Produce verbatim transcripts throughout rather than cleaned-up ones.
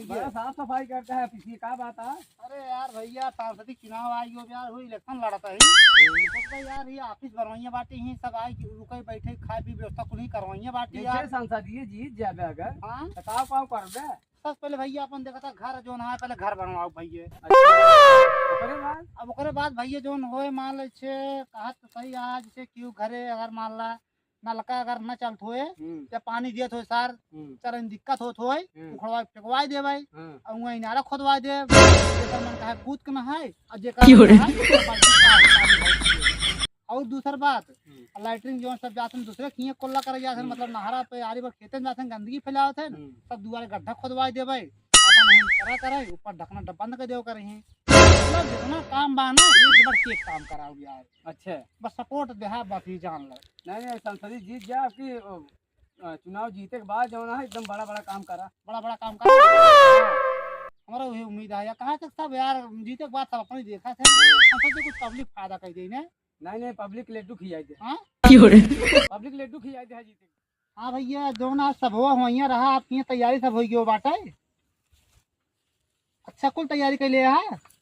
बड़ा साफ सफाई करता है, पीछे का बात है? अरे यार भैया, सांसदीय चुनाव आई हो यार, हुई इलेक्शन लड़त ही। तो यार, ये ऑफिस बनवाइए बाटे ही, सब आई रुके बैठे, खाए पी व्यवस्था कुल ही करवाइए बाटे जैसे यार। सांसद ये जीत जाबे अगर, हाँ। तो का, का करबे? सबसे पहले भैया अपन देखा था घर जोन है, पहले घर बनवाओ भैया। अच्छा। ओकरे बाद? अब ओकरे बाद भैया जोन होए, मान ले छे, कहा तो सही आज, जैसे क्यों घरे अगर मान ला नलका अगर न चलत होए, हम्म। या पानी दियत होए सार, हम्म। चलन दिक्कत होत होए, हम्म। उखड़वा फेंकवाई देबे, हाँ। और वहीं इनारा खोदवाई देबे, जेकर मन कहे कूद के नहाए, और जेकर क्यों मन रे? कहे, ओकर बाल्टी पार, पानी भर के। और दूसर बात, हम्म। लैट्रिन जोन सब जात हैं दूसरे किए कुल्ला करे जात हैं, हम्म। मतलब नहरा पे आरी पर खेते में जात हैं, गंदगी फैलावत हैं, हम्म। सब दुआरे गड्ढा खोदवाई देबे, अपन हम करा करे, ऊपर ढकना डब बंद कर देव करे हैं। मतलब जितना काम बा ना, एक बार एक काम कराओ यार। अच्छा। बस सपोर्ट देहा, बस ये जान लो। नहीं, नहीं, संसदीय जीत जाए आपकी, अ, अ, चुनाव जीते के बाद जौन है एकदम बड़ा बड़ा काम करा। बड़ा बड़ा काम करा। हमारा वही उम्मीद है यार, कहाँ तक सब यार जीते के बाद सब अपने देखा थे, हम सोचे कुछ पब्लिक फायदा कर दे ने। नहीं, नहीं, पब्लिक लड्डू खियाई दे। हाँ? क्यों रे? पब्लिक लड्डू खियाई दे है जीते। हाँ भैया, जौन आज सभवा हुआ रहा, आपकी तैयारी सब हो गई बाटे। अच्छा, कुल तैयारी कर ले है।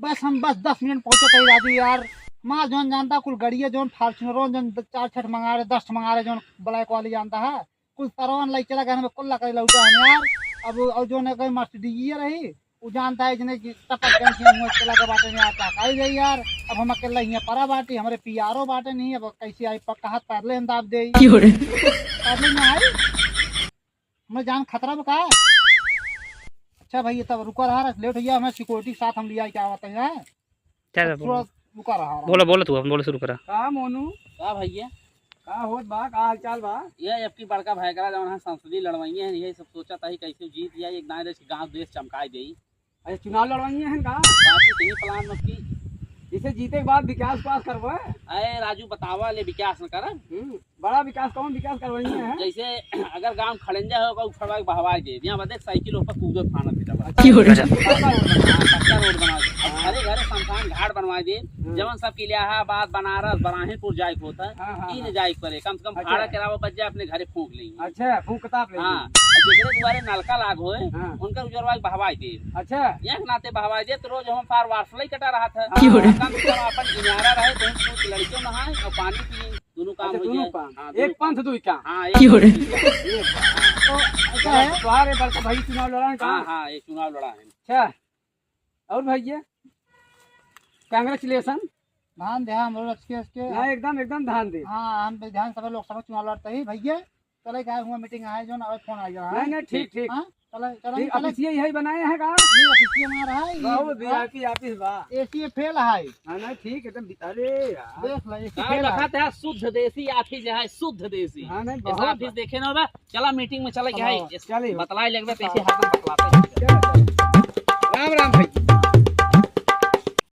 बस हम बस दस मिनट पहुँचे कहीं राजू यार। माँ जौन जानता कुल गड़िया जौन फॉर्च्यूनरों जौन द-, चार छठ मंगा रहे, दस मंगा रहे जौन ब्लैक वाली जानता है। कुल सरवन लाई चला गए, हमें कुल लकड़ी लौटा है यार। अब वो, और जौन है कोई मर्सिडीज रही, वो जानता है इसने कि टपक गए कि मुँह चला के बाटे नहीं आता। आई गई यार, अब हम अकेला हियाँ परा बाटी, हमारे पी आर ओ बाटे नहीं, अब कैसे आई पक्का हाथ पैरले हम दाब दे। क्यों रे? पैरले में आई? हमें जान खतरा बा का? अच्छा भैया, तब रुका रहा, लेट हो गया, हमें सिक्योरिटी के साथ हम लिया क्या बताए हैं? चल, थोड़ा बोलो। रुका रहा। बोलो, बोलो तू, हम बोलो शुरू करा। का मोनू? का भैया? का होत बा, का हाल चाल बा? ये अब की बड़का भाई करा जौन है संसदीय लड़वाइए हैं, यही सब सोचा था ही कैसे जीत जाए, एक दाएं देश के गांव देश चमकाए देई। अच्छा, चुनाव लड़वाइए हैं का? बाकी यही प्लान मत की। इसे जीते के बाद विकास पास करबो है? अरे राजू, बतावा ले, विकास न करब। हम्म, बड़ा विकास, कौन विकास करवाइए हैं? जैसे अगर गांव खड़ंजा हो, का उठवा के बहवाए दे, यहाँ बदे साइकिल ऊपर कूदत फानत है। अच्छा, क्यों रे? पक्का रोड बना दे। हाँ, पक्का रोड बना दे। अब हाँ। घरे घरे शमशान घाट बनवा दे, हम्म। जवन सब के इलाहाबाद, बनारस, बराहिनपुर जाए के होता है, हाँ, हाँ, ई न हाँ। जाए के पड़े, कम से कम अच्छा। भाड़ा किराया बच जाए, अपने घरे फूंक लेंगे। अच्छा, फूंक ताप लेंगे। हाँ, अब जेकरे दुआरे नलका लाग होए, हाँ। उनकर उजरवा के बहवाई दे। अच्छा। एक नाते बहवाई दे, तो रोज हम फार वार्स लई कटा रहा था। हाँ। क्यों रे? कम से कम अपन इनारा रहे, तो हम कुछ लड़कियों नहाए और पानी पिए, दोनों काम अच्छा, हो दोनों जाए। काम। हाँ, एक दोनों पंथ दुई काम। हाँ, एक क्यों रे? पंथ दुई काम। ये बात। तो ऐसा है, तुम्हारे बड़का भाई चुनाव लड़ा है का? हाँ, हाँ, ये चुनाव लड़ा है। अच्छा। और भैया, कांग्रेचुलेशन। धान दे, हाँ, हम लोग अच्छे, अच्छे। हाँ, एकदम, एकदम धान दे। हाँ, हम विधानसभा, लोकसभा चुनाव लड़ते ही भैया, चले गए हुआ मीटिंग आए, जो ना फोन आ गया। नहीं, नहीं, ठीक, ठीक। हाँ, चले, चले, ठीक, चले। ऑफिस यही है बनाए हैं का? ये ऑफिस ये हमारा है, ये बहुत वी आई पी ऑफिस बा। ए सी फेल है। हाँ, नहीं, ठीक, एकदम बि-, अरे यार। देख लो, ए सी का फेल है। लखत है, शुद्ध देसी ऑफिस है, शुद्ध देसी। हाँ, नहीं, ऐसा बहुत ऑफिस बा। देखे ना बा, चला मीटिंग में चला के चलो, आई, इस चलिए। बतलाए लगबे, कैसे हाँ। हरदम बतलाते हैं। चलो, चलो। राम राम भाई।